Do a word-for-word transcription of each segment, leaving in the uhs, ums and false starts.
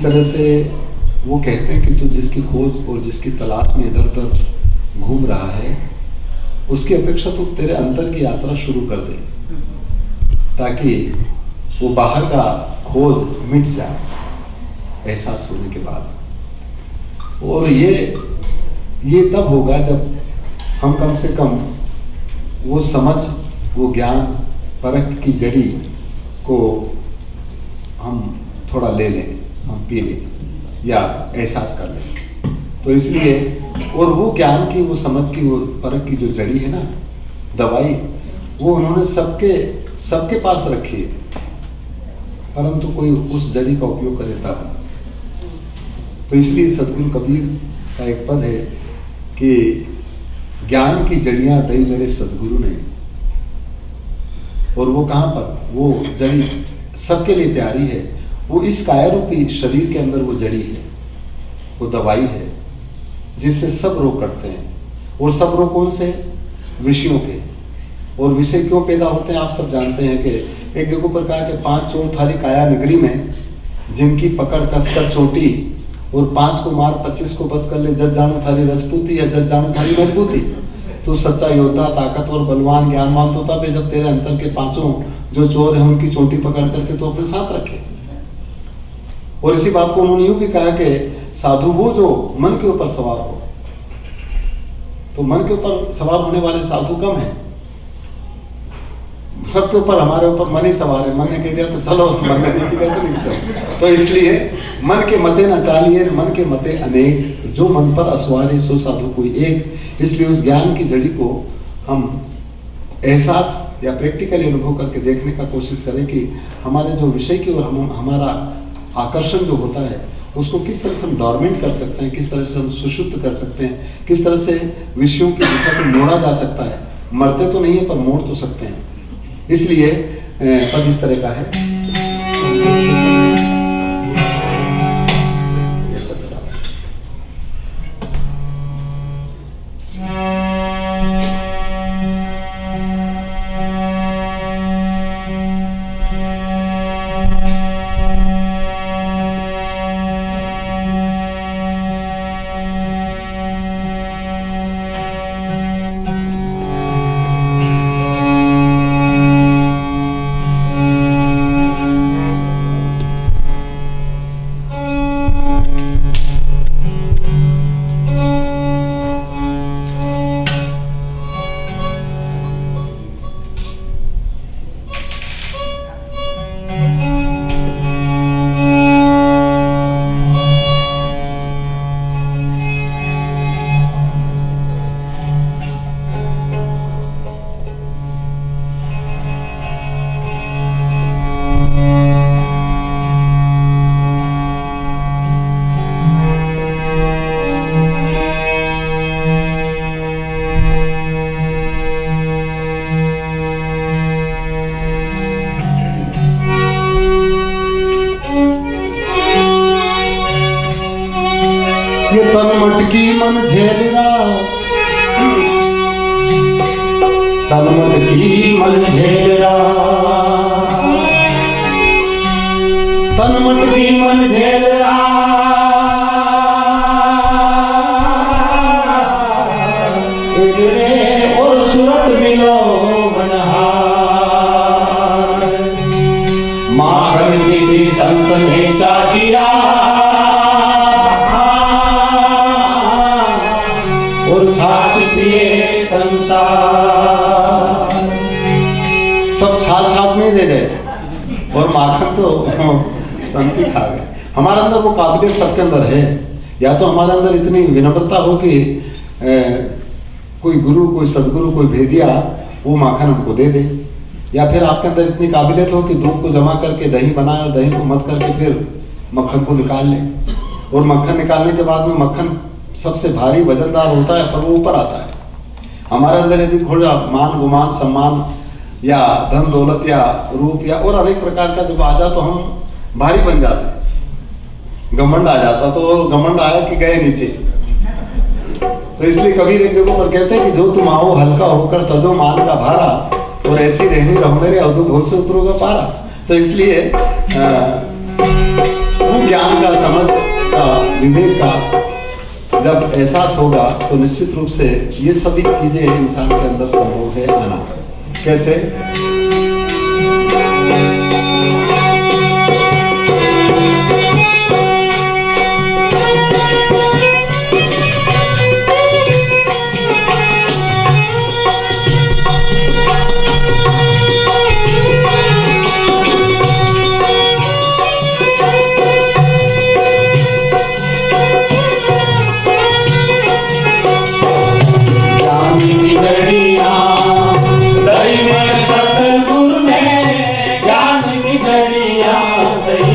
तरह से वो कहते हैं कि तू जिसकी खोज और जिसकी तलाश में इधर उधर घूम रहा है, उसकी अपेक्षा तू तेरे अंदर की यात्रा शुरू कर दे, ताकि वो बाहर का खोज मिट जाए एहसास होने के बाद। और ये, ये तब होगा जब हम कम से कम वो समझ, वो ज्ञान, परख की जड़ी को हम थोड़ा ले लें, हम पी लें या एहसास कर लें। तो इसलिए, और वो ज्ञान की, वो समझ की, वो परख की जो जड़ी है ना, दवाई, वो उन्होंने सबके, सबके पास रखी है, परंतु कोई उस जड़ी का उपयोग करे तब। तो इसलिए सदगुरु कबीर का एक पद है कि ज्ञान की जड़ियां दई मेरे सदगुरु ने। और वो कहाँ पर, वो जड़ी सबके लिए प्यारी है, वो इस काया रूपी शरीर के अंदर वो जड़ी है, वो दवाई है, जिससे सब रोग कटते हैं। और सब रोग कौन से? विषयों के। और विषय क्यों पैदा होते हैं, आप सब जानते हैं कि एक जगह पर कहा कि पांच चोर थारी काया नगरी में, जिनकी पकड़ कसकर चोटी, और पांच को मार पच्चीस को बस कर ले, जद जाणो थारी रजपूती या जद जाणो थारी मजबूती। तू सच्चा योद्धा, ताकतवर, बलवान, ज्ञानवान तो तब है जब तेरे अंदर के पांचों जो चोर हैं उनकी चोटी पकड़ करके तू अपने साथ रखे। और इसी बात को उन्होंने यूं भी कहा कि साधु वो जो मन के ऊपर सवार हो। तो मन के ऊपर सवार होने वाले साधु कम हैं। सबके ऊपर, हमारे ऊपर मन ही सवार है। मन ने कह दिया तो चलो, मन ने नहीं कह दिया तो नहीं चलो। तो इसलिए मन के मते ना चालिए, मन के मते अनेक, जो मन पर असवार है सो साधु कोई एक। इसलिए उस ज्ञान की जड़ी को हम एहसास या practically अनुभव करके देखने का कोशिश करें कि हमारे जो विषय की ओर हम, हमारा आकर्षण जो होता है, उसको किस तरह से हम dormant कर सकते हैं, किस तरह से हम सुषुप्त कर सकते हैं, किस तरह से विषयों की दिशा को मोड़ा जा सकता है। मरते तो नहीं है, पर मोड़ तो सकते हैं। इसलिए, अ, पद इस तरह का है। ये तन मटकी मन झेलरा, तन मटकी मन झेलरा, तन मटकी मन झेलरा। रे और सूरत मिलो बनहार। माखन किसी संत ने चाखिया और छाछ पिए संसार। सब छाछ छाछ में रह गए और माखन तो संत ही खा गए। हमारे अंदर वो काबिलियत सबके अंदर है, या तो हमारे अंदर इतनी विनम्रता हो कि, ए, कोई गुरु, कोई सदगुरु, कोई भेदिया वो माखन हमको दे दे, या फिर आपके अंदर इतनी काबिलियत हो कि दूध को जमा करके दही बनाए और दही को मथ करके फिर मक्खन को निकाल ले, और मक्खन निकालने के बाद में मक्खन सबसे भारी वजनदार होता है, पर वो ऊपर आता है। हमारे अंदर यदि थोड़ा मान, गुमान, सम्मान या धन दौलत या रूप या और अनेक प्रकार का जब आ जाए तो हम भारी बन जाते हैं, घमंड आ जाता, तो वो घमंड आया कि गए नीचे। तो इसलिए कबीर एक जगह पर कहते हैं कि जो तुम आओ हल्का होकर तजो मान का भारा, और ऐसी रहनी रहो मेरे अवधू भव से उतरोगा पारा। तो इसलिए, अ, वो ज्ञान का, समझ का, विवेक का जब एहसास होगा, तो निश्चित रूप से ये सभी चीजें इंसान के अंदर संभव है आना। कैसे? ज्ञान की घड़ियां दई में सतगुरु ने, ज्ञान की घड़ियां दई।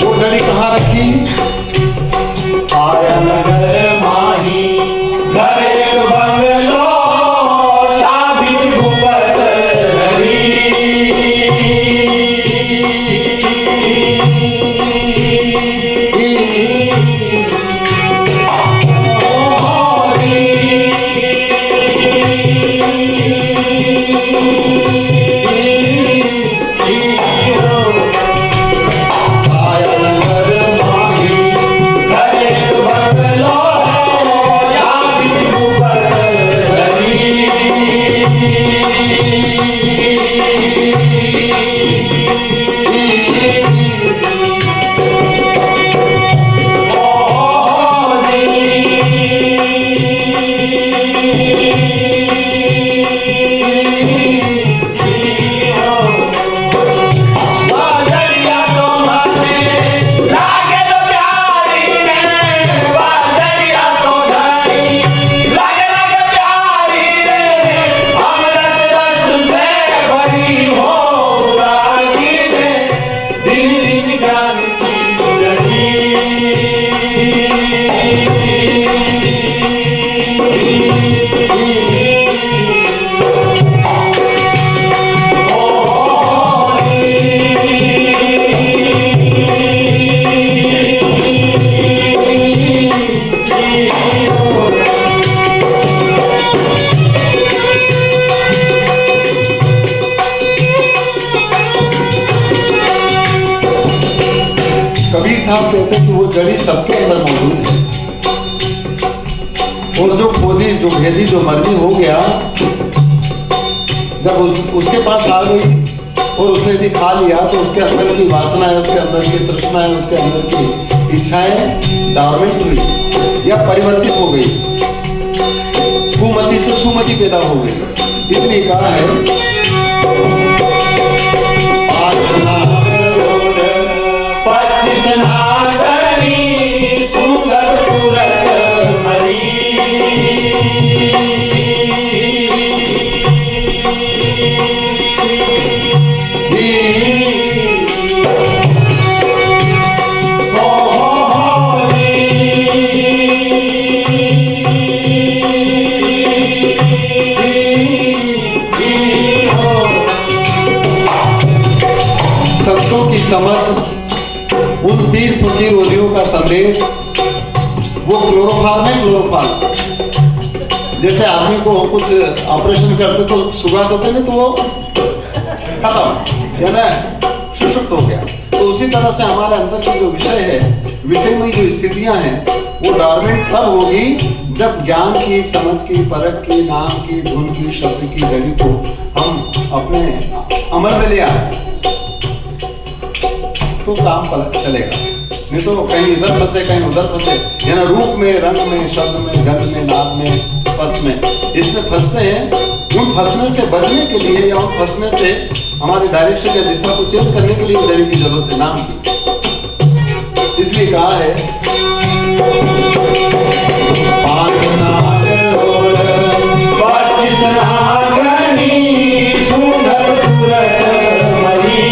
वो घड़ी कहाँ रखी? आया नगर माही, घर एक बंगलो, या बिच घुमत हरी। कबीर साहब कहते हैं कि वो जड़ी सबके अंदर मौजूद है। और जो खोजी, जो भेदी, जो मर्मी हो गया, जब उस, उसके पास आ गई और उसने यदि खा लिया, तो उसके अंदर की वासनाएं, उसके अंदर की तृष्णाएं, उसके अंदर की इच्छाएं dormant हुई या परिवर्तित हो गई, कुमति से सुमति पैदा हो गई। इसलिए कहा है, पच्चीस नागनी सुंदर तुरत हरी। संतों की समझ, उन पीर फकीर वलियों का संदेश, वो क्लोरोफॉर्म है, क्लोरोफॉर्म। जैसे आदमी को कुछ ऑपरेशन करते तो सुगा देते नहीं तो वो खत्म, है ना, सुषुप्त हो गया। तो उसी तरह से हमारे अंदर के जो विषय है, विषय में जो स्थितियां हैं, वो dormant तब होगी जब ज्ञान की, समझ की, परख की, नाम की, धुन की, शब्द की जड़ी को हम अपने अमल में ले आए, तो काम पल-, चलेगा। नहीं तो कहीं इधर फंसे, कहीं उधर फंसे, यानी रूप में, रंग में, शब्द में, गंध में, नाद में, स्पर्श में, इसमें फंसते हैं। उन फंसने से बचने के लिए या उन फंसने से हमारे direction या दिशा को change करने के लिए जड़ी की जरूरत है, नाम की। इसलिए कहा है, पाँच नाग और पच्चीस नागनी, सुंदर तुरत मरी।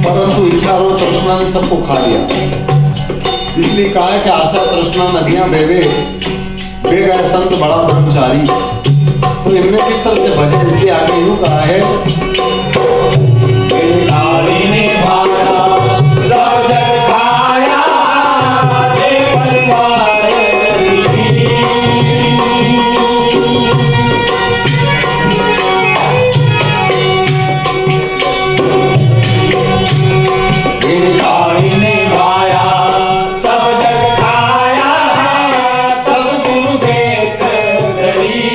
परंतु इच्छा और तृष्णा ने सबको खा लिया। इसलिए कहा है कि आशा तृष्णा नदियां बहवे, वे गए संत बड़ा ब्रह्मचारी। तो इनने किस तरह से भजे, इसलिए आगे यूं कहा है, गिरधारी ने भाया, सब जग खाया, हे परिवार। गिरधारी ने भाया, सब जग खाया, सतगुरु देख डरी।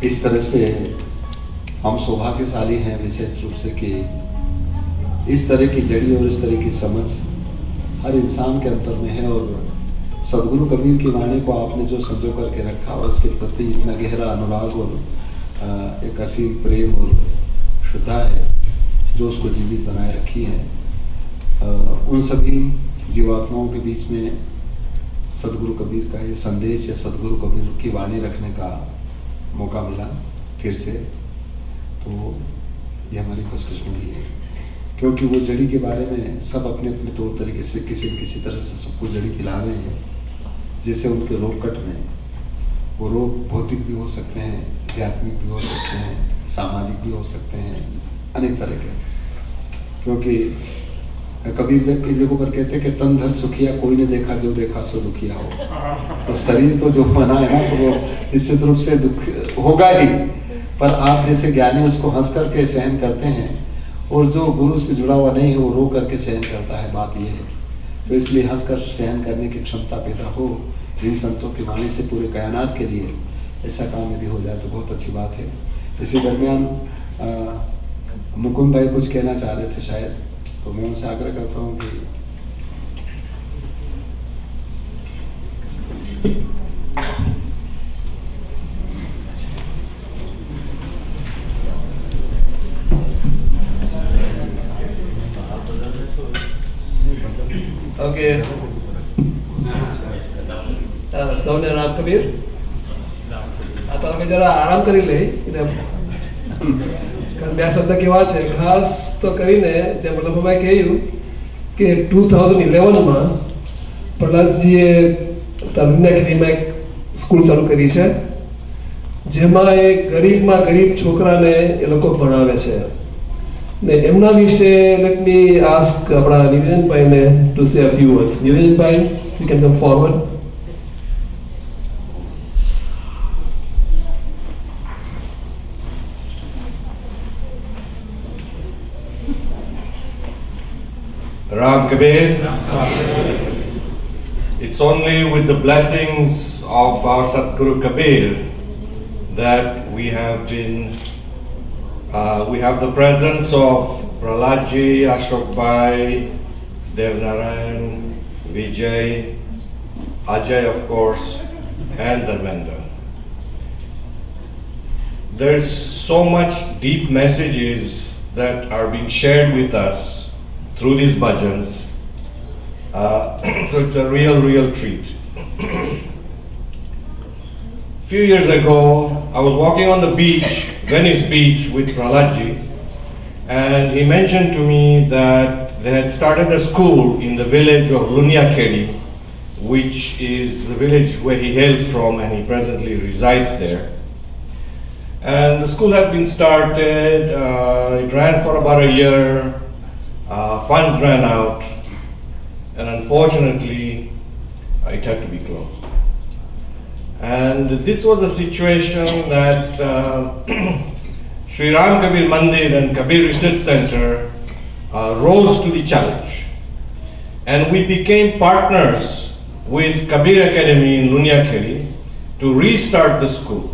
इस तरह से हम सौभाग्यशाली हैं विशेष रूप से कि इस तरह की जड़ी और इस तरह की समझ हर इंसान के अंतर में है और सदगुरु कबीर की वाणी को आपने जो संजो करके रखा और उसके प्रति इतना गहरा अनुराग और, अ, एक असीम प्रेम और श्रद्धा है जो उसको जीवित बनाए रखी है। अ, उन सभी जीवात्माओं के बीच में सदगुरु कबीर का ये संदेश या सदगुरु कबीर की वाणी रखने का मौका मिला फिर से, तो ये हमारी खुशकिस्मती है, क्योंकि वो जड़ी के बारे में सब अपने अपने तौर तरीके से किसी न किसी तरह से सबको जड़ी पिला रहे हैं। जिससे उनके रोग कट रहे हैं। वो रोग भौतिक भी हो सकते हैं, आध्यात्मिक भी हो सकते हैं, सामाजिक भी हो सकते हैं, अनेक तरह के। क्योंकि कबीर जी एक जगह पर कहते हैं कि "तन धन सुखिया, कोई ने देखा, जो देखा सो दुखिया हो।" तो शरीर तो जो बना है ना, तो वो निश्चित रूप से दुख होगा ही, पर आप जैसे ज्ञानी उसको हंस करके सहन करते हैं, और जो गुरु से जुड़ा हुआ नहीं है, वो रो करके सहन करता है। बात ये है। तो इसलिए हंसकर सहन करने की क्षमता पैदा हो, इन संतों की वाणी से पूरे कायनात के लिए ऐसा काम यदि हो जाए तो बहुत अच्छी बात है। इसी दरमियान, अ, मुकुंद भाई कुछ कहना चाह रहे थे शायद, तो मैं उनसे आग्रह करता हूँ कि OK। अ, सौने राम कबीर। आ, तो हमें जरा आराम करी ले। इधर कल ब्याह शब्द की बात है, खास तो करी ने, जब मतलब मैं कही हूँ कि टू थाउजेंड इलेवन में प्रहलाद जी ये तलुंगा खेड़ी में एक स्कूल चालू करी है, जेमा एक गरीब में गरीब छोकरा ने ये लोग भणावे है। ने एमना विषय, let me ask अपना निवेदन भाई ने to say a few words। निवेदन भाई, you can come forward। Ram Kabir. It's only with the blessings of our Sadguru Kabir that we have been, uh, we have the presence of Praladji, Ashok Bhai, Devnarayan, Vijay, Ajay, of course, and Dharmendra. There's so much deep messages that are being shared with us through these bhajans. Uh, so it's a real, real treat. Few years ago, I was walking on the beach, Venice Beach, with Praladji, and he mentioned to me that they had started a school in the village of Luniakhedi, which is the village where he hails from, and he presently resides there. And the school had been started, uh, it ran for about a year, uh, funds ran out, and unfortunately, uh, it had to be closed. And this was a situation that, uh, Sri Ram Kabir Mandir and Kabir Research Center, uh, rose to the challenge. And we became partners with Kabir Academy in Luniakhedi to restart the school.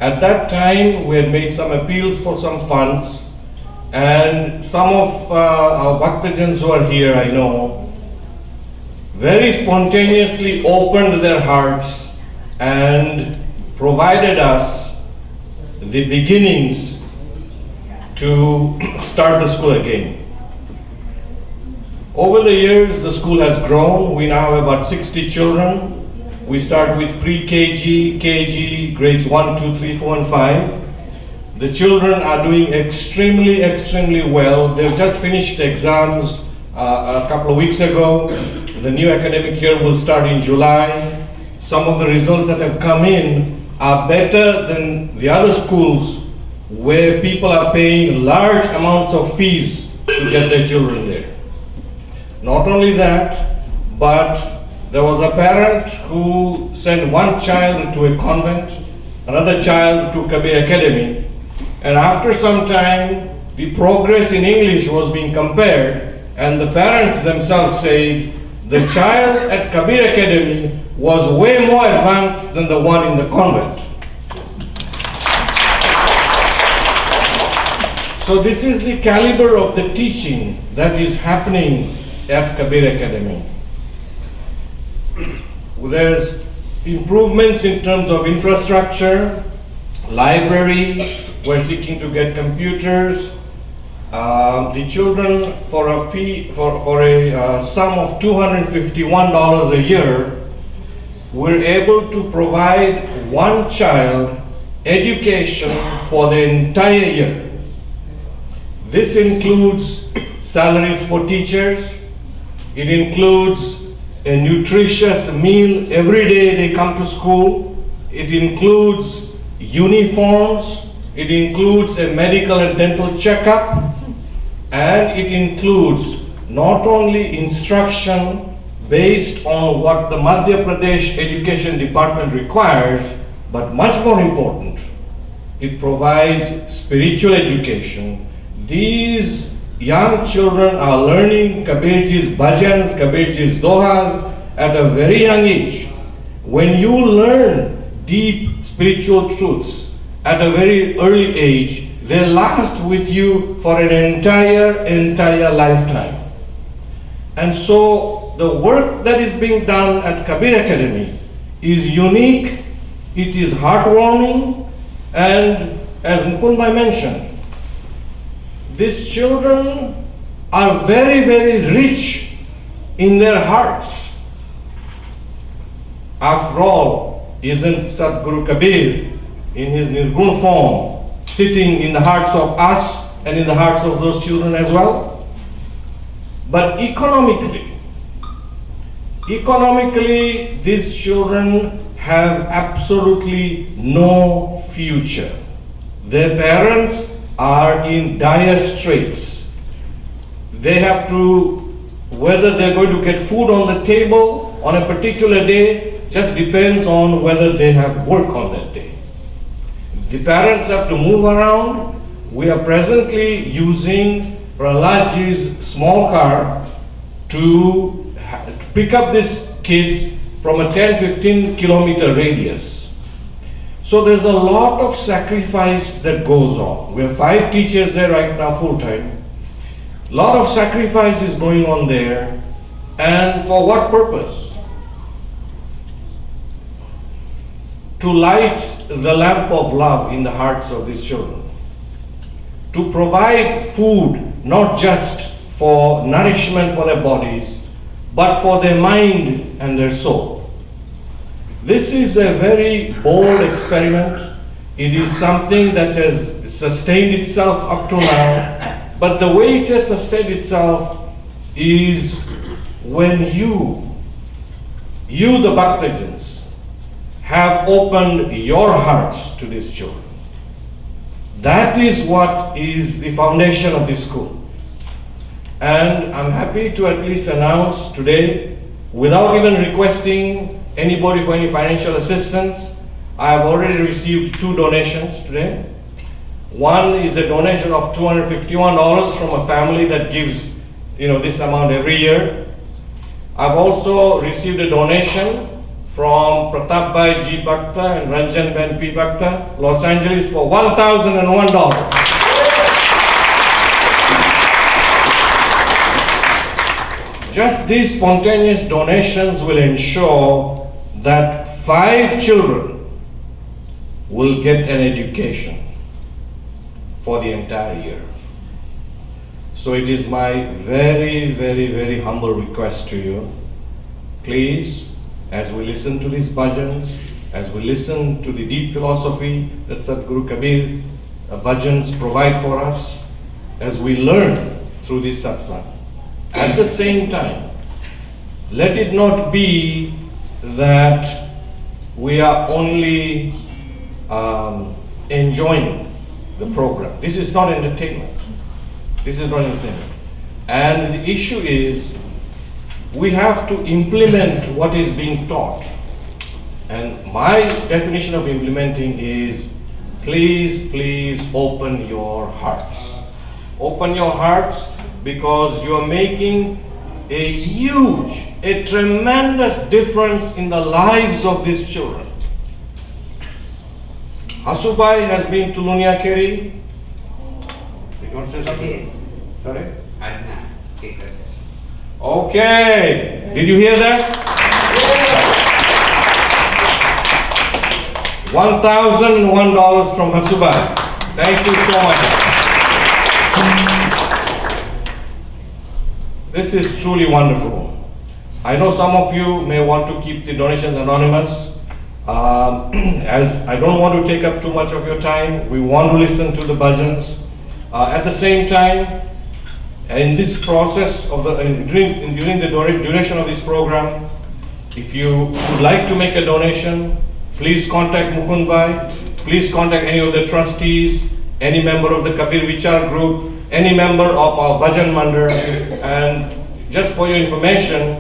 At that time, we had made some appeals for some funds, and some of, uh, our Bhaktajans who are here, I know, very spontaneously opened their hearts and provided us the beginnings to start the school again. Over the years, the school has grown. We now have about sixty children. We start with pre-K G, K G, grades one, two, three, four, and five. The children are doing extremely, extremely well. They've just finished exams, uh, a couple of weeks ago. The new academic year will start in July. Some of the results that have come in are better than the other schools where people are paying large amounts of fees to get their children there. Not only that, but there was a parent who sent one child to a convent, another child to Kabir Academy, and after some time, the progress in English was being compared, and the parents themselves said, "The child at Kabir Academy was way more advanced than the one in the convent." So this is the caliber of the teaching that is happening at Kabir Academy. There's improvements in terms of infrastructure, library, we're seeking to get computers. Um, the children, for a fee, for, for a, uh, sum of two hundred fifty-one dollars a year, we're able to provide one child education for the entire year. This includes salaries for teachers, it includes a nutritious meal every day they come to school. It includes uniforms, it includes a medical and dental checkup, and it includes not only instruction based on what the Madhya Pradesh Education Department requires, but much more important, it provides spiritual education. These young children are learning Kabirji's bhajans, Kabirji's dohas at a very young age. When you learn deep spiritual truths at a very early age, they last with you for an entire, entire lifetime. And so the work that is being done at Kabir Academy is unique, it is heartwarming, and as Mukund Bhai mentioned, these children are very, very rich in their hearts. After all, isn't Sadguru Kabir, in his Nirgun form, sitting in the hearts of us and in the hearts of those children as well? But economically, economically, these children have absolutely no future. Their parents are in dire straits. They have to, whether they're going to get food on the table on a particular day, just depends on whether they have work on that day. The parents have to move around. We are presently using Prahladji's small car to ha-, to pick up these kids from a ten, fifteen kilometer radius. So there's a lot of sacrifice that goes on. We have five teachers there right now, full time. Lot of sacrifice is going on there. And for what purpose? To light the lamp of love in the hearts of these children. To provide food not just for nourishment for their bodies, but for their mind and their soul. This is a very bold experiment. It is something that has sustained itself up to now, but the way it has sustained itself is when you, you the Bhaktajans, have opened your hearts to these children. That is what is the foundation of this school. And I'm happy to at least announce today, without even requesting anybody for any financial assistance, I have already received two donations today. One is a donation of two hundred fifty-one dollars from a family that gives, you know, this amount every year. I've also received a donation from Pratap Bhai G Bhakta and Ranjan Ben P Bhakta, Los Angeles, for one thousand and one dollars. Just these spontaneous donations will ensure that five children will get an education for the entire year. So it is my very, very, very humble request to you. Please, as we listen to these bhajans, as we listen to the deep philosophy that Sadguru Kabir, uh, bhajans provide for us, as we learn through this satsang, at the same time, let it not be that we are only, um, enjoying the program. This is not entertainment. This is not entertainment. And the issue is, we have to implement what is being taught. And my definition of implementing is, please, please open your hearts. Open your hearts, because you are making a huge, a tremendous difference in the lives of these children. Hasubai has been to Lunia Keri. You want to say something? Yes. Sorry? Aruna, take us. Okay. Did you hear that? One thousand one dollars from Hasubai. Thank you so much. This is truly wonderful. I know some of you may want to keep the donations anonymous. Um, as I don't want to take up too much of your time, we want to listen to the bhajans. Uh, at the same time, in this process of the, in, during, in, during the dura-, duration of this program, If you would like to make a donation, please contact Mukund Bhai, please contact any of the trustees, any member of the Kabir Vichar group, any member of our Bhajan Mandal. And just for your information,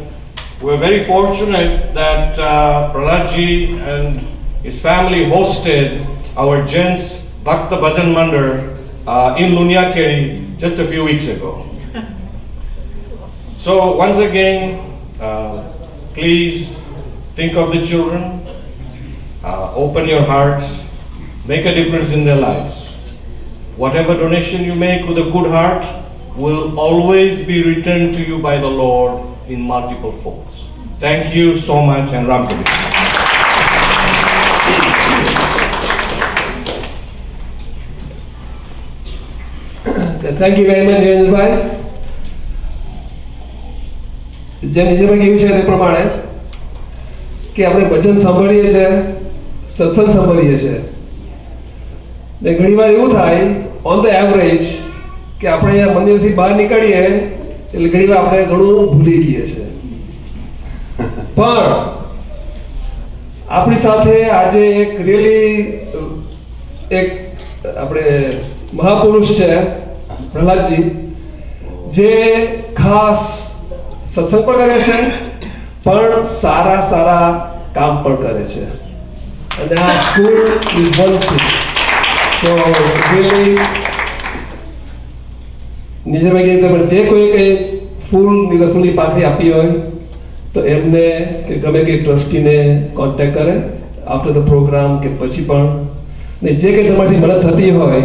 we're very fortunate that uh, Prahlad ji and his family hosted our Gents Bhakta Bhajan Mandal uh, in Lunia Kheri just a few weeks ago. So once again, uh, please think of the children, uh, open your hearts, make a difference in their lives. Whatever donation you make with a good heart will always be returned to you by the Lord in multiple folds. Thank you so much and Ram Kali. Thank you very much, જયેન્દ્રભાઈ. જેમ નીચેમાં કહ્યું છે તે પ્રમાણે કે આપણે ભજન સાંભળીએ છીએ, સત્સંગ સાંભળીએ છીએ, ને ઘણીવાર એવું થાય, on the average, કે આપણે આ મંદિરથી બહાર નીકળીએ એટલે ઘણીવાર આપણે ઘણું ભૂલી જઈએ છીએ. પણ આપણી સાથે આજે એક really એક આપણે મહાપુરુષ છે પ્રહલાદજી, જે ખાસ સત્સંગ પણ કરે છે, પણ સારા સારા કામ પણ કરે છે. And આ school is one thing. So really, નીચેમાં કીધું પણ જે કોઈ કંઈ ફૂલ, નીલા ફૂલની પાંખડી આપી હોય તો એમને કે ગમે તે ટ્રસ્ટીને કોન્ટેક્ટ કરે, after the program કે પછી પણ. ને જે કંઈ તમારાથી મદદ થતી હોય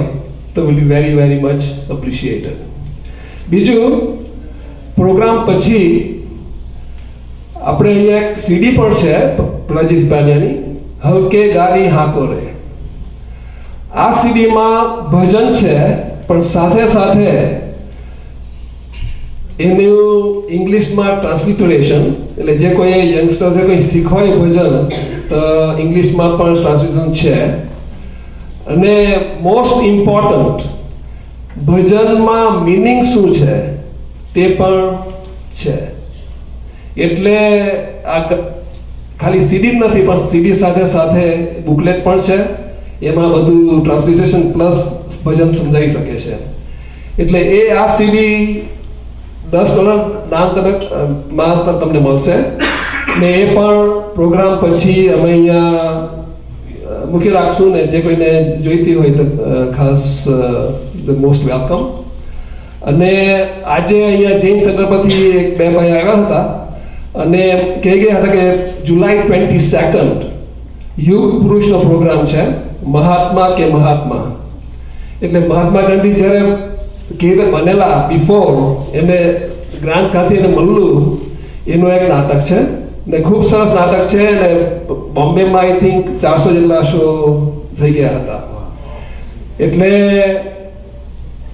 તો will be very very much appreciated. બીજું, પ્રોગ્રામ પછી આપણે અહીંયા એક સીડી પણ છે પ્રહલાદજી રિપાલિયાની, હલકે ગાડી હાંકો રે. આ સીડીમાં ભજન છે, પણ સાથે સાથે એનું ઇંગ્લિશમાં ટ્રાન્સલિટરેશન, એટલે જે કોઈ યંગસ્ટર્સે કોઈ શીખવાય ભજન, તો ઇંગ્લિશમાં પણ ટ્રાન્સલેશન છે. અને મોસ્ટ ઇમ્પોર્ટન્ટ, ભજનમાં મિનિંગ શું છે તે પણ છે. એટલે આ ગ-, ખાલી સીડી જ નથી, પણ સીડી સાથે સાથે બુકલેટ પણ છે, એમાં બધું ટ્રાન્સલિટરેશન પ્લસ ભજન સમજાઈ શકે છે. એટલે એ આ સીડી દસ ડોલર દાન તરફ, અ, માં ત-, તમને મળશે. ને એ પણ પ્રોગ્રામ પછી અમે અહીંયા, અ, મૂકી રાખશું, ને જે કોઈને જોઈતી હોય તો, અ, ખાસ, અ, the most welcome. અને આજે અહીંયા જૈન સેન્ટર પરથી એક બે ભાઈ આવ્યા હતા અને કહી ગયા હતા કે જુલાઈ ટ્વેન્ટી સેકન્ડ યુગ પુરુષનો પ્રોગ્રામ છે, મહાત્મા કે મહાત્મા. એટલે મહાત્મા ગાંધી જ્યારે કેવી રીતે બનેલા બિફોર, એને ગ્રાન્ડ કાથી એને મળલું, એનું એક નાટક છે. ને ખૂબ સરસ નાટક છે. અને બોમ્બેમાં આઈ થિંક ચારસો જેટલા શો થઈ ગયા હતા. એટલે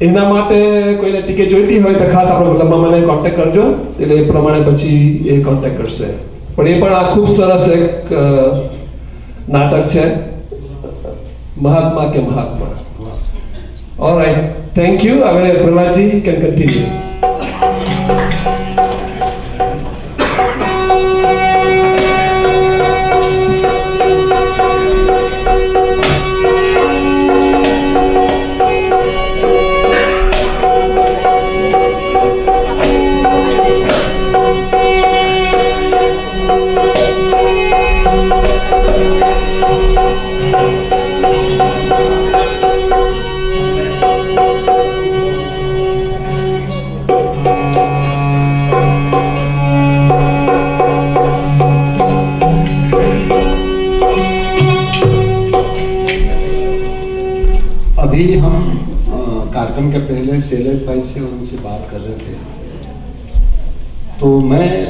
એના માટે કોઈને ટિકિટ જોઈતી હોય તો ખાસ આપણે વલ્લભ મામાને કોન્ટેક્ટ કરજો, એટલે એ પ્રમાણે પછી એ કોન્ટેક્ટ કરશે. પણ એ પણ આ ખૂબ સરસ એક, અ, નાટક છે, મહાત્મા કે મહાત્મા. All right, thank you. હવે પ્રહલાદજી can continue. अभी हम, अ, कार्यक्रम के पहले शैलेश भाई से उनसे बात कर रहे थे, तो मैं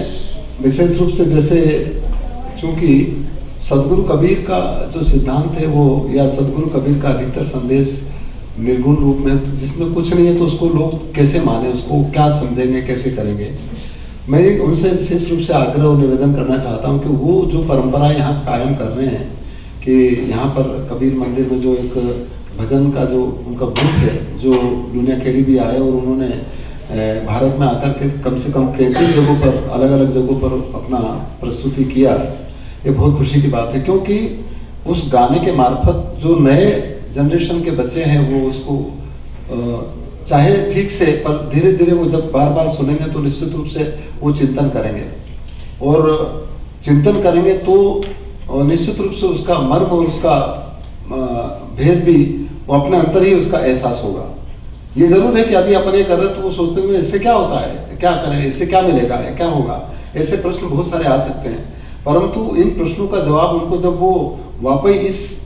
विशेष रूप से, जैसे चूंकि सदगुरु कबीर का जो सिद्धांत है वो, या सदगुरु कबीर का अधिकतर संदेश निर्गुण रूप में, जिसमें कुछ नहीं है तो उसको लोग कैसे माने, उसको क्या समझेंगे, कैसे करेंगे। मैं एक उनसे विशेष रूप से आग्रह और निवेदन करना चाहता हूँ कि वो जो परंपरा यहाँ कायम कर रहे हैं, कि यहाँ पर कबीर मंदिर में जो एक भजन का जो उनका ग्रुप है, जो लुनिया खेड़ी भी आए और उन्होंने अ, भारत में आकर के कम से कम तैंतीस जगहों पर, अलग-अलग जगहों पर अपना प्रस्तुति किया। ये बहुत खुशी की बात है, क्योंकि उस गाने के मार्फत जो नए generation के बच्चे हैं, वो उसको, अ, चाहे ठीक से, पर धीरे-धीरे वो जब बार-बार सुनेंगे, तो निश्चित रूप से वो चिंतन करेंगे। और चिंतन करेंगे, तो, अ, निश्चित रूप से उसका मर्म और उसका, अ, भेद भी वो अपने अंदर ही उसका एहसास होगा। ये जरूर है कि अभी अपन ये कर रहे हैं, तो वो सोचते होंगे, "इससे क्या होता है? क्या करें? इससे क्या मिलेगा? क्या होगा?" ऐसे प्रश्न बहुत सारे आ सकते हैं, परंतु इन प्रश्नों का जवाब उनको जब वो वाकई इस,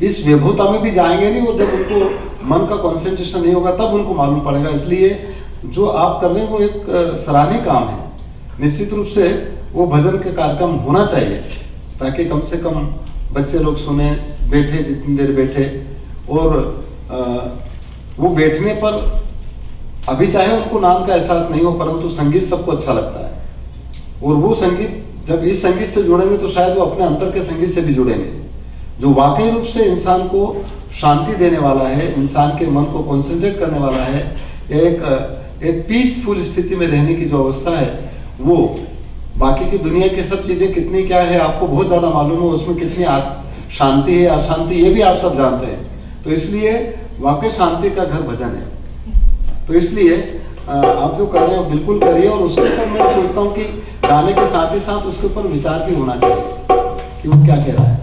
इस विभुता में भी जाएंगे नहीं, और जब उनको मन का concentration नहीं होगा, तब उनको मालूम पड़ेगा। इसलिए जो आप कर रहे हैं, वो एक, अ, सराहनीय काम है। निश्चित रूप से वो भजन के कार्यक्रम होना चाहिए, ताकि कम से कम बच्चे लोग सुने, बैठे, जितनी देर बैठे, और, अ, वो बैठने पर अभी चाहे उनको नाद का एहसास नहीं हो, परंतु संगीत सबको अच्छा लगता है। और वो संगीत, जब इस संगीत से जुड़ेंगे, तो शायद वो अपने अंतर के संगीत से भी जुड़ेंगे, जो वाकई रूप से इंसान को शांति देने वाला है, इंसान के मन को concentrate करने वाला है। एक, एक peaceful स्थिति में रहने की जो अवस्था है, वो बाकी की दुनिया की सब चीजें कितनी क्या है, आपको बहुत ज्यादा मालूम है, उसमें कितनी आ-, शांति है, अशांति, ये भी आप सब जानते हैं। तो इसलिए वाकई शांति का घर भजन है। तो इसलिए, अ, आप जो कर रहे हो, बिल्कुल करिए, और उसके ऊपर मैं सोचता हूँ कि गाने के साथ ही साथ उसके ऊपर विचार भी होना चाहिए कि वो क्या कह रहा है,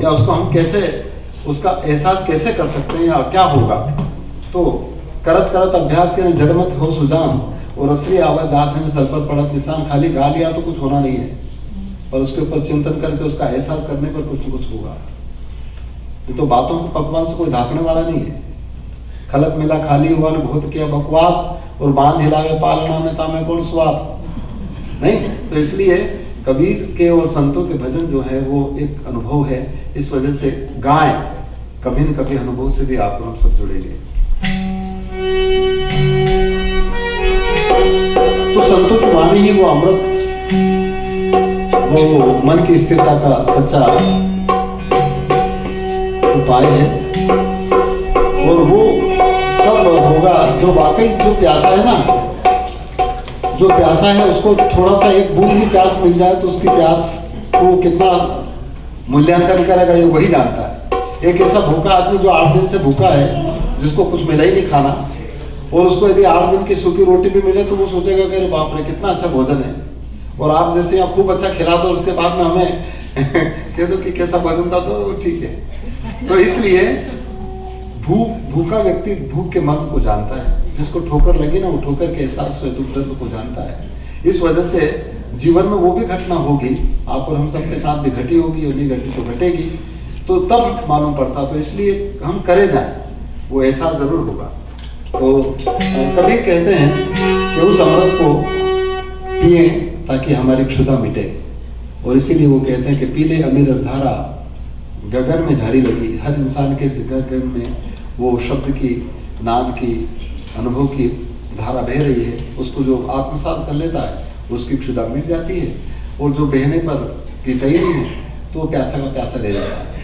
या उसको हम कैसे, उसका एहसास कैसे कर सकते हैं या क्या होगा। तो करत करत अभ्यास के ने जड़ मत हो सुजान, और असरी आवाज जात है ने सलपत पड़त निशान। खाली गा लिया तो कुछ होना नहीं है, पर उसके ऊपर चिंतन करके उसका एहसास करने पर कुछ न कुछ होगा। नहीं तो बातों के पकवान से कोई धाकने वाला नहीं है। खलत मिला खाली हुआ ने बहुत किया बकवाद, और बांझ हिलावे पालना में तामे कौन स्वाद। नहीं, तो इसलिए कबीर के और संतों के भजन जो है, वो एक अनुभव है, इस वजह से गाएं, कभी न कभी अनुभव से भी आप और हम सब जुड़ेंगे। तो संतों की वाणी ही वो अमृत, वो, वो मन की स्थिरता का सच्चा उपाय है। और वो तब होगा जो वाकई जो प्यासा है ना, जो प्यासा है, उसको थोड़ा सा एक बूंद भी प्यास मिल जाए, तो उसकी प्यास को कितना मूल्यांकन करेगा, ये वही जानता है। एक ऐसा भूखा आदमी जो आठ दिन से भूखा है, जिसको कुछ मिला ही नहीं खाना, और उसको यदि आठ दिन की सूखी रोटी भी मिले, तो वो सोचेगा कि अरे बाप रे, कितना अच्छा भोजन है। और आप जैसे यहाँ खूब अच्छा खिला दो, उसके बाद में हमें कह दो कि कैसा भोजन था, तो ठीक है। तो इसलिए भूख, भूखा व्यक्ति भूख के मर्म को जानता है। जिसको ठोकर लगी ना, वो ठोकर के एहसास से दुख दर्द को जानता है। इस वजह से जीवन में वो भी घटना होगी, आप और हम सबके साथ भी घटी होगी, और नहीं घटी तो घटेगी, तो तब मालूम पड़ता। तो इसलिए हम करे जाएं, वो एहसास जरूर होगा। तो, अ, कबीर कहते हैं कि उस अमृत को पिए ताकि हमारी क्षुधा मिटे, और इसीलिए वो कहते हैं कि पी ले अमी रस धारा, गगन में झाड़ी लगी। हर इंसान के गगन में वो शब्द की, नाद की, अनुभव की धारा बह रही है, उसको जो आत्मसात कर लेता है, उसकी क्षुधा मिट जाती है, और जो बहने पर पीता ही नहीं है, तो वो प्यासा का प्यासा रह जाता है।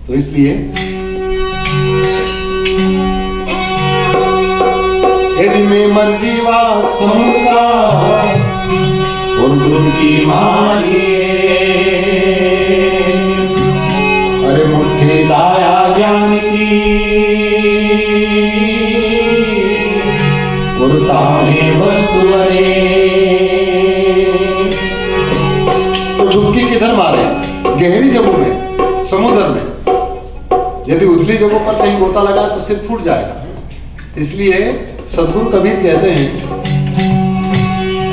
तो इसलिए, हे जी में मर जीवा समुद्र का, और डुबकी मारिए। अरे मुट्ठी लाया ज्ञान की, और ताने वस्तु अरे। तो डुबकी किधर मारे? गहरी जगहों में, समुद्र में। यदि उथली जगहों पर कहीं गोता लगा तो सिर फूट जाएगा। इसलिए सदगुरु कबीर कहते हैं,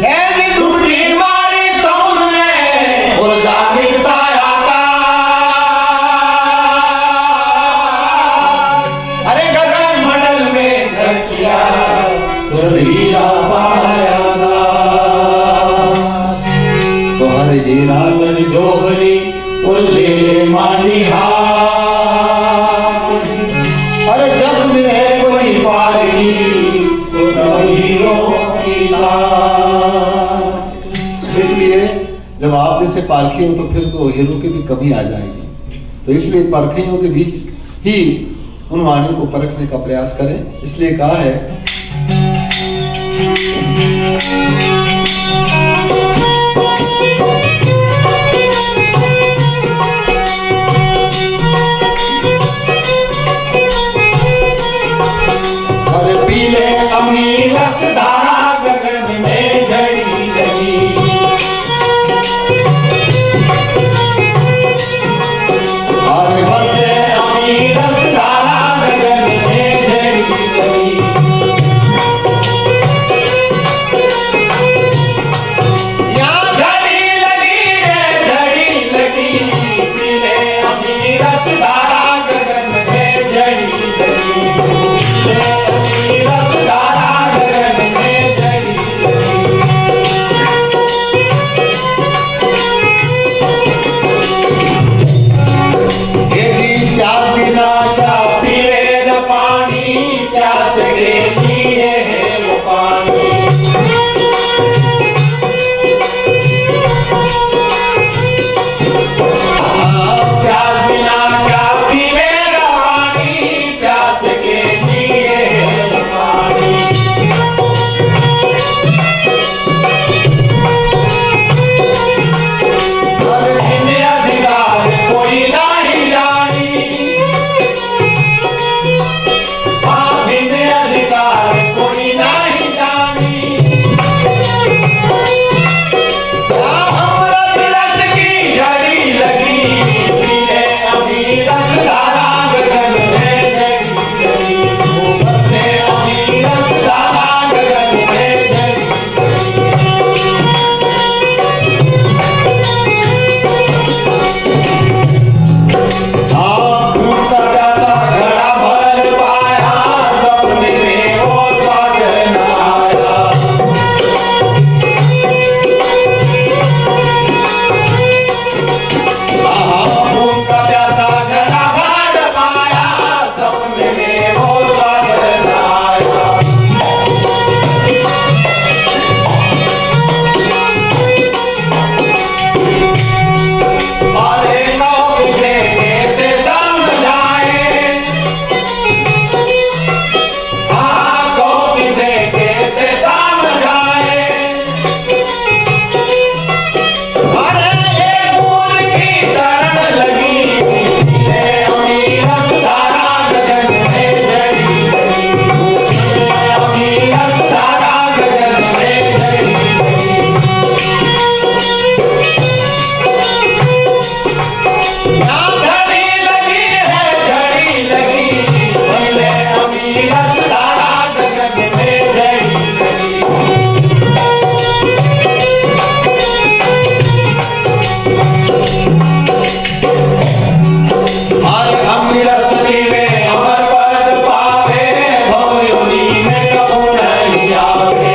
"ए जी डुबकी मारी समुद्र में, और जानिक साया का। अरे गगन मंडल में घर किया, तो हीरा पाया दास।" तो हर हीरा जन जोहरी, ओ ले ले मांडी हाथ। अरे जब मिले कोई पारखी, तो तब हीरो की साथ। इसलिए जब आप जैसे पारखी हो, तो फिर तो हीरो की भी कमी आ जाएगी। तो इसलिए पारखियों के बीच ही उन वाणियों को परखने का प्रयास करें। इसलिए कहा है, अरे पीले अमी रस धारा गगन में झड़ी लगी। अरे बरसे अमी रस धारा गगन में झड़ी लगी। या झड़ी लगी रे, झड़ी लगी, पीले अमी रस धारा गगन में झड़ी लगी, पीले अमी रस धारा गगन में झड़ी लगी। हे जी, प्यास बिना क्या पीवे न पानी, प्यास के लिए है वो पानी। प्यास बिना क्या पीवेगा पानी, प्यास के लिए पानी। अरे बिन अधिकार कोई नहीं जानी। हाँ, बिन अधिकार कोई नहीं जानी। या अमृत रस की झड़ी लगी, पीले अमी रस धारा गगन में झड़ी लगी। ओ बरसे अमी रस धारा गगन में झड़ी। हाँ, भूख का प्यासा घड़ा भर पाया, सपने में वो स्वाद न आया। हाँ, भूख का प्यासा घड़ा भर पाया, सपने में वो स्वाद न आया। अरे लोग इसे कैसे समझाए? हाँ, लोग इसे कैसे समझाए? अरे एक बूंद की तरण लगी, पीले अमी रस धारा गगन में झड़ी लगी, पीले अमी रस धारा गगन में झड़ी लगी। या झड़ी लगी है, झड़ी लगी, पीले अमी रस धारा गगन में झड़ी लगी। हर अमी रस पीवे अमर पद पावे, भव योनि में कबू नहीं आवे।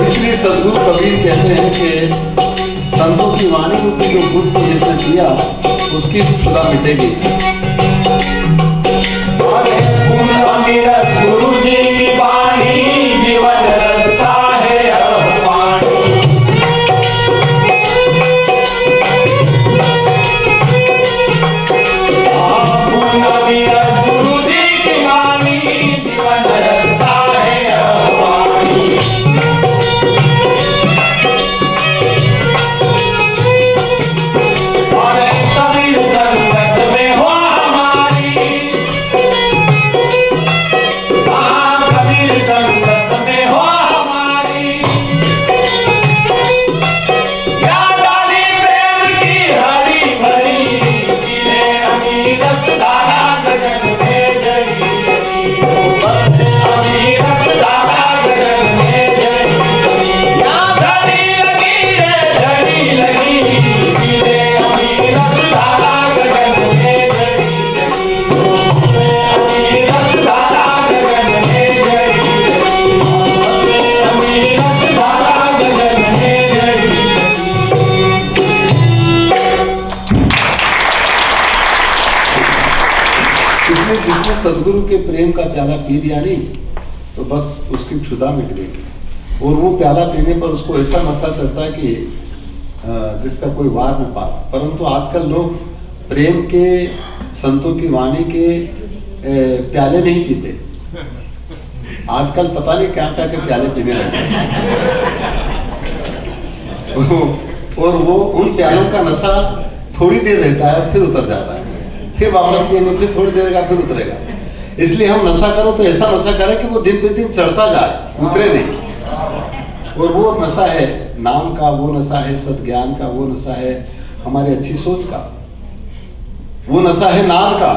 इसलिए सदगुरु कबीर कहते हैं कि संतों की वाणी रूपी जो बुद्धि जिसने किया, उसकी दुख सदा मिटेगी। अरे पूर्ण अमीरत गुरु जी की वाणी, जीवन रस्ता है यह पाणी। हाँ, पूर्ण अमीरत गुरु जी की वाणी, जीवन रस्ता है यह पाणी। अरे कबीर संगत में हो के प्रेम का प्याला पी लिया नहीं, तो बस उसकी क्षुधा मिट गई। और वो प्याला पीने पर उसको ऐसा नशा चढ़ता है कि, अ, जिसका कोई वार न पार। परंतु आजकल लोग प्रेम के, संतों की वाणी के, अ, प्याले नहीं पीते। आजकल पता नहीं क्या क्या के प्याले पीने लगे। और वो उन प्यालों का नशा थोड़ी देर रहता है, फिर उतर जाता है, फिर वापस पिएंगे, फिर थोड़ी देर का, फिर उतरेगा। इसलिए हम नशा करो तो ऐसा नशा करें कि वो दिन पे दिन चढ़ता जाए, उतरे नहीं। और वो नशा है नाम का, वो नशा है सद्ज्ञान का, वो नशा है हमारी अच्छी सोच का, वो नशा है नाद का,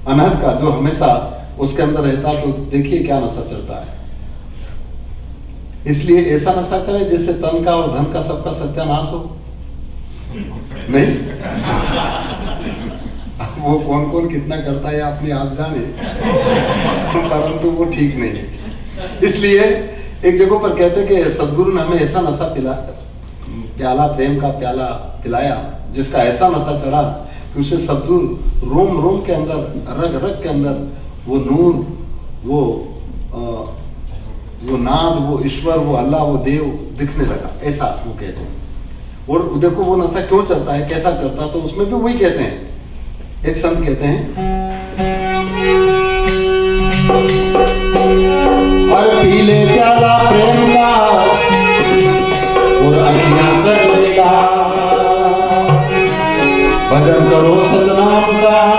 अनहद का, जो हमेशा उसके अंदर रहता है। तो देखिए क्या नशा चढ़ता है। इसलिए ऐसा नशा करें जिससे तन का और धन का सबका सत्यानाश हो। नहीं? अब वो कौन कौन कितना करता है अपने आप जाने, परंतु वो ठीक नहीं है। इसलिए एक जगह पर कहते कि सदगुरु ने हमें ऐसा नशा पिला, प्याला, प्रेम का प्याला पिलाया, जिसका ऐसा नशा चढ़ा कि उसे सदगुरु रोम रोम के अंदर, रग रग के अंदर वो नूर, वो, अ, वो नाद, वो ईश्वर, वो अल्लाह, वो देव दिखने लगा, ऐसा वो कहते हैं। और देखो वो नशा क्यों चढ़ता है, कैसा चढ़ता है, तो उसमें भी वही कहते हैं, एक संत कहते हैं, "अरे पी ले प्याला प्रेम का और अखियां कर ले लाल, भजन करो सतनाम का,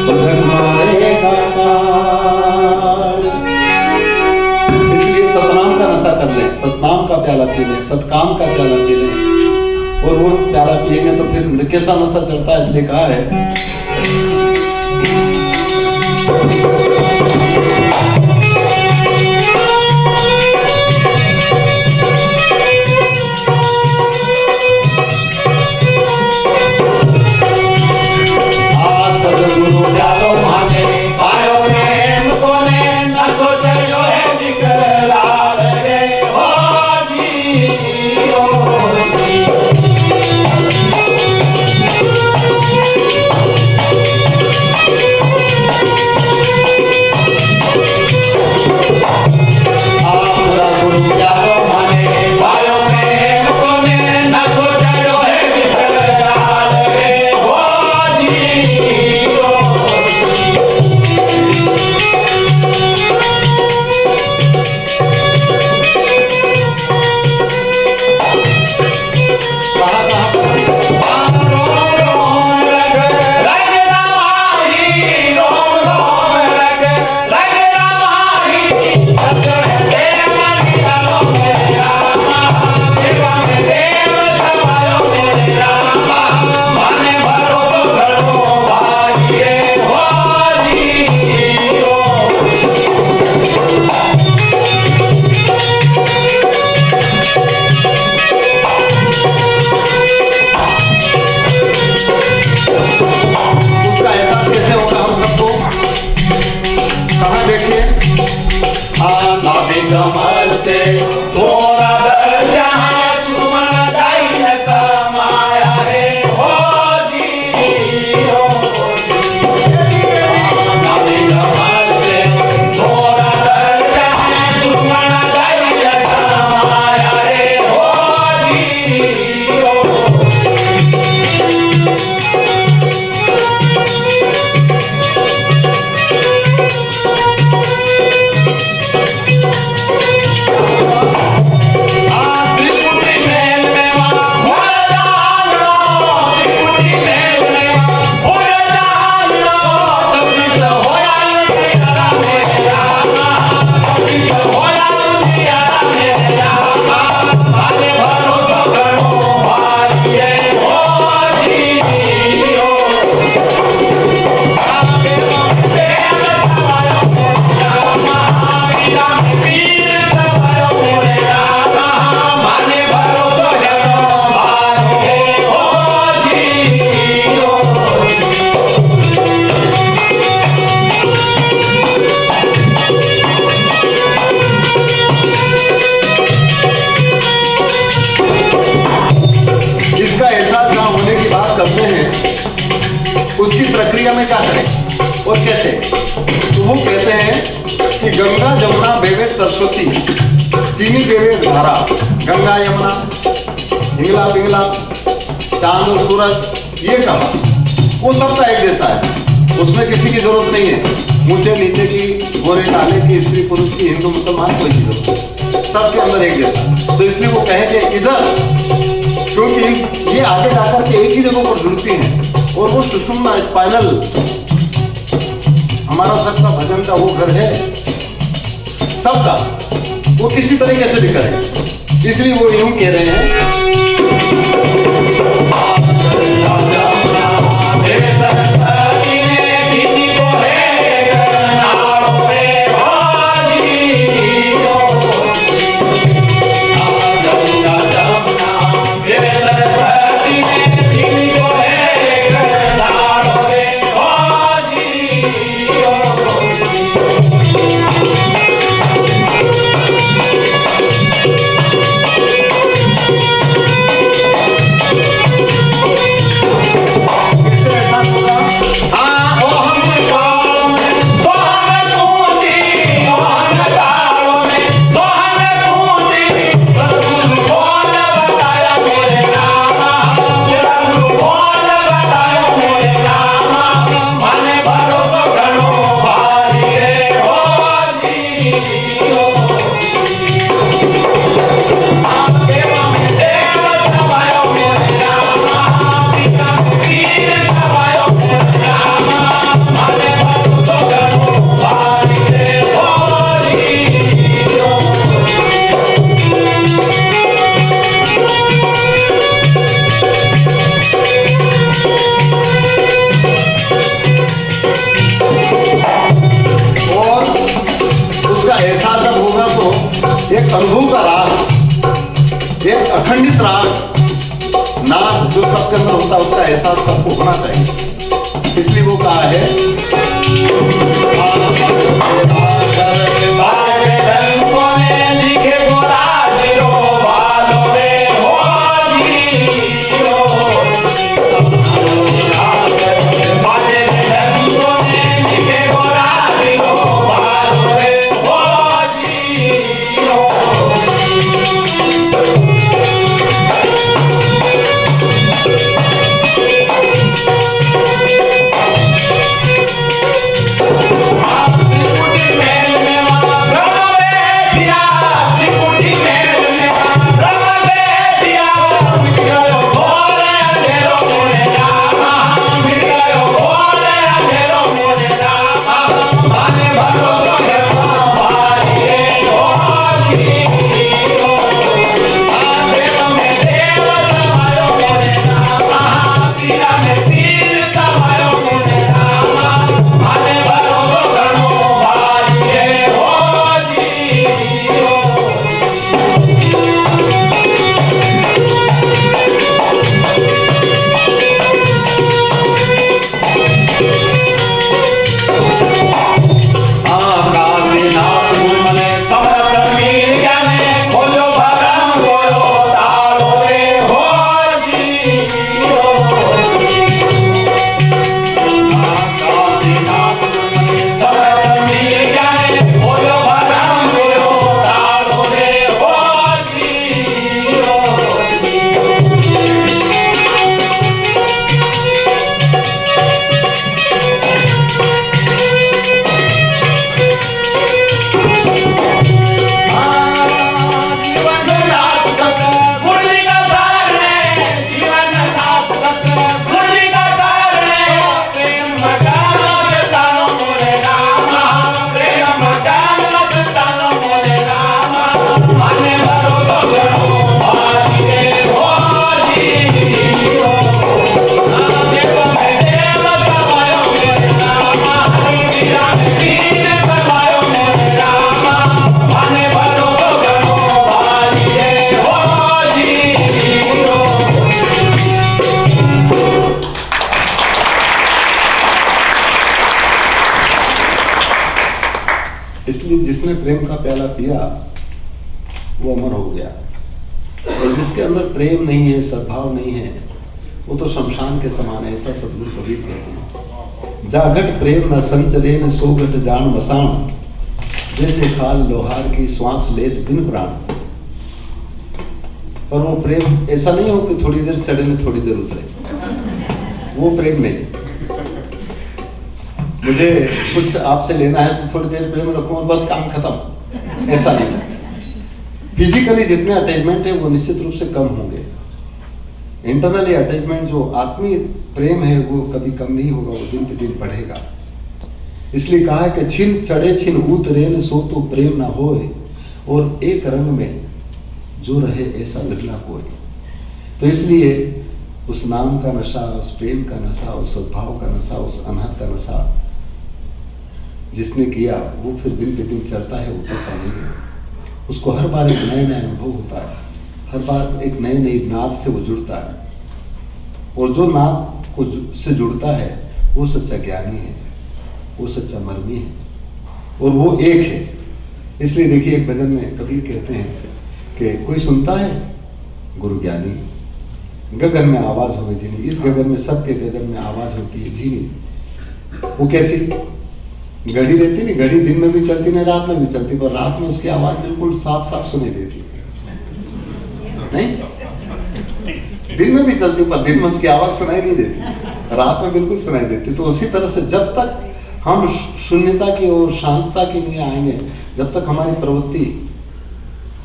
भजन मारेगा काल।" इसलिए सतनाम का नशा कर ले, सतनाम का प्याला पी ले, सतकाम का प्याला पी ले। और वो प्याला पिएंगे तो फिर कैसा नशा चढ़ता है, इसलिए कहा है। क्या करें और कैसे? तो वो कहते हैं कि गंगा, जमुना, बेवे, सरस्वती, तीनी बेवे धारा, गंगा, यमुना, हिंगला, पिंगला, चांद और सूरज, ये कहा, वो सबका एक जैसा है, उसमें किसी की जरूरत नहीं है, ऊंचे नीचे की, गोरे काले की, स्त्री पुरुष की, हिंदू मुसलमान, कोई की जरूरत नहीं, सबके अंदर एक जैसा। तो इसलिए वो कहें कि इधर, क्योंकि ये आगे जाकर के एक ही जगह पर जुड़ती हैं और वो सुषुम्ना, स्पाइनल, हमारा सबका भजन का वो घर है, सबका, वो किसी तरीके से भी करें, इसलिए वो यूं कह रहे हैं। और उसका एहसास जब होगा तो एक अनुभव का राग, एक अखंडित राग, नाद जो सबके अंदर होता है, उसका एहसास सबको होना चाहिए। इसलिए वो कहा है, इसलिए जिसने प्रेम का प्याला पिया, वो अमर हो गया, और जिसके अंदर प्रेम नहीं है, सद्भाव नहीं है, वो तो शमशान के समान है, ऐसा सदगुरु कबीर कहते हैं। जा घट प्रेम न संचरे न सो घट जान मसाण, जैसे खाल लोहार की श्वास लेत बिन प्राण। पर वो प्रेम ऐसा नहीं हो कि थोड़ी देर चढ़े ने थोड़ी देर उतरे, वो प्रेम नहीं। मुझे कुछ आपसे लेना है तो थोड़ी देर प्रेम रखूं और बस काम खत्म, ऐसा नहीं। फिजिकली जितने अटैचमेंट है वो निश्चित रूप से कम होंगे। इंटरनली अटैचमेंट, जो आत्मीय प्रेम है, वो कभी कम नहीं होगा, वो दिन पे दिन बढ़ेगा। इसलिए कहा है कि छिन चढ़े छिन उतरे न सो तो प्रेम ना होए, और एक रंग में जो रहे ऐसा विरला कोई। तो इसलिए उस नाम का नशा, उस प्रेम का नशा, उस सद्भाव का नशा, उस अनहद का नशा जिसने किया, वो फिर दिन पे दिन चढ़ता है, उतरता नहीं है। उसको हर बार एक नया नया अनुभव होता है, हर बार एक नए नए नाद से वो जुड़ता है। और जो नाद को जु-, से जुड़ता है, वो सच्चा ज्ञानी है, वो सच्चा मर्मी है, और वो एक है। इसलिए देखिए, एक भजन में कबीर कहते हैं कि कोई सुनता है गुरु ज्ञानी, गगन में आवाज होवे जिनी, इस गगन में, सबके गगन में आवाज होती है जिनी। वो कैसी? घड़ी रहती नी, घड़ी दिन में भी चलती ने रात में भी चलती, पर रात में उसकी आवाज बिल्कुल साफ साफ सुनाई देती, नहीं? दिन में भी चलती, पर दिन में उसकी आवाज सुनाई नहीं देती, रात में बिल्कुल सुनाई देती। तो उसी तरह से जब तक हम शू-, शून्यता की ओर, शांतता की नहीं आएंगे, जब तक हमारी प्रवृत्ति,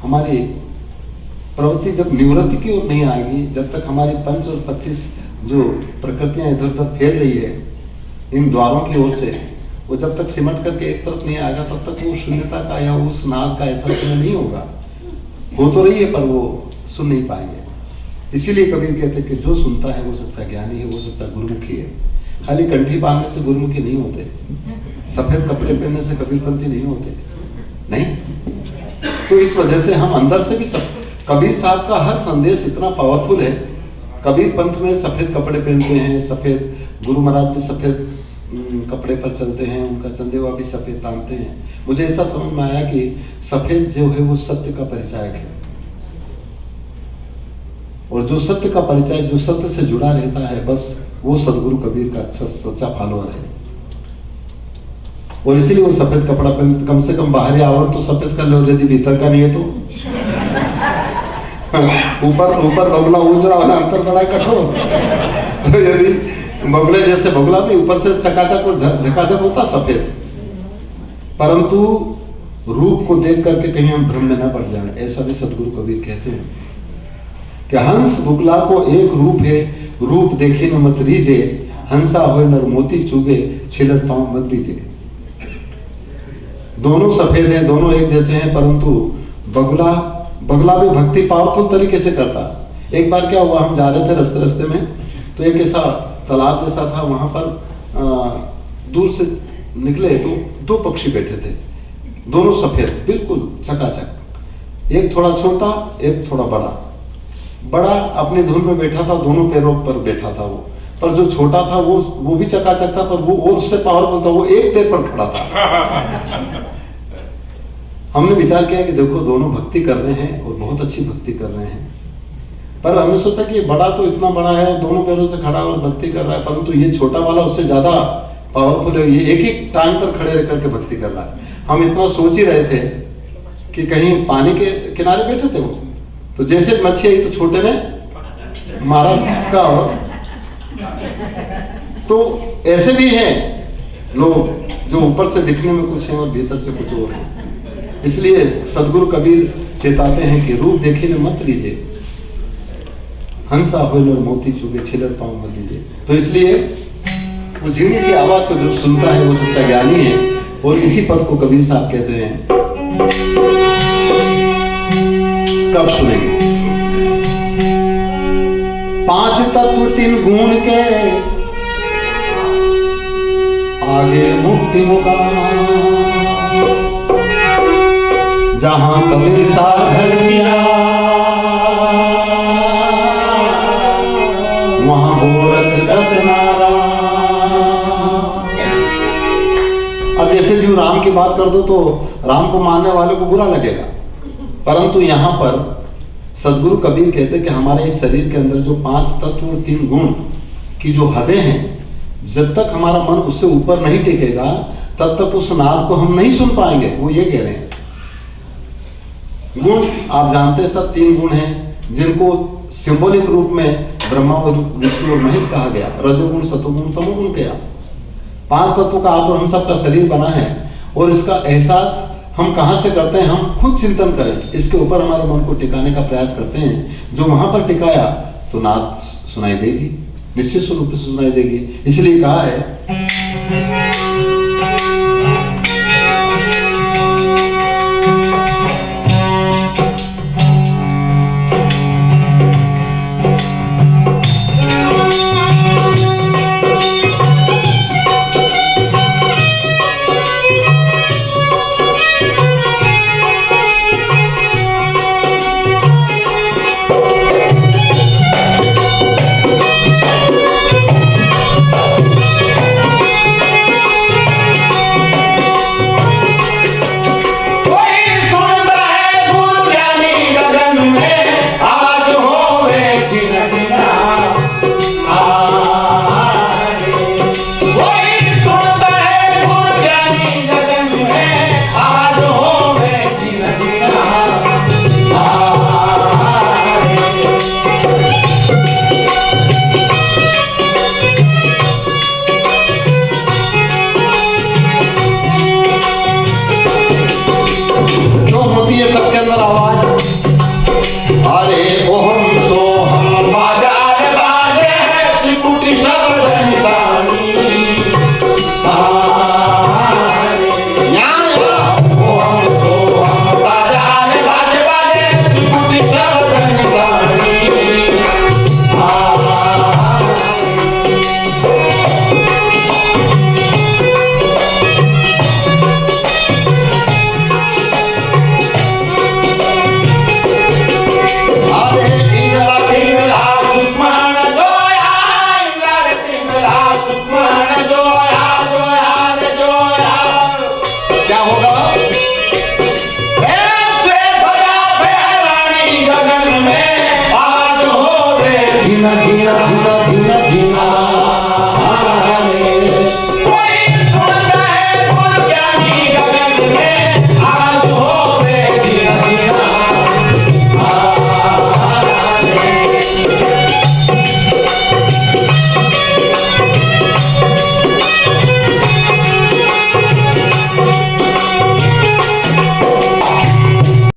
हमारी प्रवृत्ति जब निवृत्ति की ओर नहीं आएगी, जब तक हमारी पंच और पच्चीस जो प्रकृतियां इधर उधर फैल रही है इन द्वारों की ओर से, वो जब तक सिमट करके एक तरफ नहीं आएगा, तब तक वो शून्यता का या उस नाद का एहसास हमें नहीं होगा। हो तो रही है, पर वो सुन नहीं पाएंगे। इसीलिए कबीर कहते हैं कि जो सुनता है वो सच्चा ज्ञानी है, वो सच्चा गुरुमुखी है। खाली कंठी बांधने से गुरुमुखी नहीं होते, सफेद कपड़े पहनने से कबीरपंथी नहीं होते, नहीं। तो इस वजह से हम अंदर से भी सब, कबीर साहब का हर संदेश इतना पावरफुल है। कबीर पंथ में सफेद कपड़े पहनते हैं, सफेद, गुरु महाराज भी सफेद, उम, कपड़े पर चलते हैं, उनका चंदेवा भी सफेद बांधते हैं। मुझे ऐसा समझ में आया कि सफेद जो है वो सत्य का परिचायक है, और जो सत्य का परिचायक, जो सत्य से जुड़ा रहता है, बस वो सदगुरु कबीर का स-, सच्चा फॉलोअर है। और इसीलिए वो सफेद कपड़ा पहन, कम से कम बाहरी आवरण तो सफेद कर लो, यदि भीतर का नहीं है तो। ऊपर, ऊपर बगला उजला होना, अंतर बड़ा कठोर। तो यदि बगले जैसे बगला भी ऊपर से चकाचक और झ-, झकाझक होता सफेद, परंतु रूप को देख करके कहीं हम भ्रम में न पड़ जाएं, ऐसा भी सदगुरु कबीर कहते हैं कि हंस बुगला को एक रूप है, रूप देखी न मत रीझे, हंसा होय नर मोती चुगे, छिलत पाँव मत दीजे। दोनों सफेद हैं, दोनों एक जैसे हैं, परंतु बगुला, बगुला भी भक्ति पावरफुल तरीके से करता। एक बार क्या हुआ, हम जा रहे थे रास्ते, रास्ते में, तो एक ऐसा तालाब जैसा था, वहां पर, अ, दूर से निकले तो दो पक्षी बैठे थे, दोनों सफेद, बिल्कुल चकाचक, एक थोड़ा छोटा, एक थोड़ा बड़ा। बड़ा अपनी धुन में बैठा था, दोनों पैरों पर बैठा था वो, पर जो छोटा था वो, वो भी चकाचक था, पर वो और उससे पावरफुल था, वो एक पैर पर खड़ा था। हमने विचार किया कि देखो, दोनों भक्ति कर रहे हैं और बहुत अच्छी भक्ति कर रहे हैं, पर हमने सोचा कि ये बड़ा तो इतना बड़ा है, दोनों पैरों से खड़ा और भक्ति कर रहा है, परंतु ये छोटा वाला उससे ज्यादा पावरफुल है, ये एक ही टांग पर खड़े रह करके भक्ति कर रहा है। हम इतना सोच ही रहे थे कि कहीं पानी के किनारे बैठे थे वो, तो जैसे मच्छी आई तो छोटे ने मारा का। और तो ऐसे भी हैं लोग जो ऊपर से दिखने में कुछ हैं और भीतर से कुछ और हैं। इसलिए सदगुरु कबीर चेताते हैं कि रूप देखी ने मत लीजे, हंसा होय नर मोती चुगे, छिलत पाँव मत दीजे। तो इसलिए वो झीणी सी आवाज को जो सुनता है वो सच्चा ज्ञानी है। और इसी पद को कबीर साहब कहते हैं, कब सुनेंगे? पांच तत्व तीन गुण के आगे मुक्ति मुकाम, जहां कबीर सागर किया, वहां गोरख दत्त नारायण। अब जैसे जो राम की बात कर दो तो राम को मानने वालों को बुरा लगेगा, परंतु यहां पर सदगुरु कबीर कहते कि हमारे इस शरीर के अंदर जो पांच तत्व और तीन गुण की जो हदें हैं, जब तक हमारा मन उससे ऊपर नहीं टिकेगा, तब तक उस नाद को हम नहीं सुन पाएंगे, वो ये कह रहे हैं। गुण आप जानते हैं सब, तीन गुण हैं जिनको सिंबॉलिक रूप में ब्रह्मा और विष्णु और महेश कहा गया, रजोगुण, सतोगुण, तमोगुण कहा। पांच तत्वों का आप और हम सबका शरीर बना है और इसका एहसास हम कहाँ से करते हैं, हम खुद चिंतन करें, इसके ऊपर हमारे मन को टिकाने का प्रयास करते हैं। जो वहां पर टिकाया तो नाद सुनाई देगी, निश्चित स्वरूप से सुनाई देगी। इसलिए कहा है, कोई सुनता है गुरु ज्ञानी गगन में, आवाज होवे झिन झिन। आ, कोई सुनता है गुरु ज्ञानी गगन में, आवाज होवे झिन झिन। आ, जो होती है सबके अंदर आवाज, अरे ओहम सोहम बाजा रे बाजे है त्रिपुटी शब्द निशानी। आ, रे, या, या, ओहम सोहम बाजा रे बाजे बाजे त्रिपुटी शब्द निशानी। आ, अरे इंगला पिंगला सुक्ष्मण जोया, इंगला रे पिंगला सुक्ष्मण जोया, जोया रे जोया। क्या होगा? ए श्वेत ध्वजा फहरानी गगन में, आज होवे झिन झिन।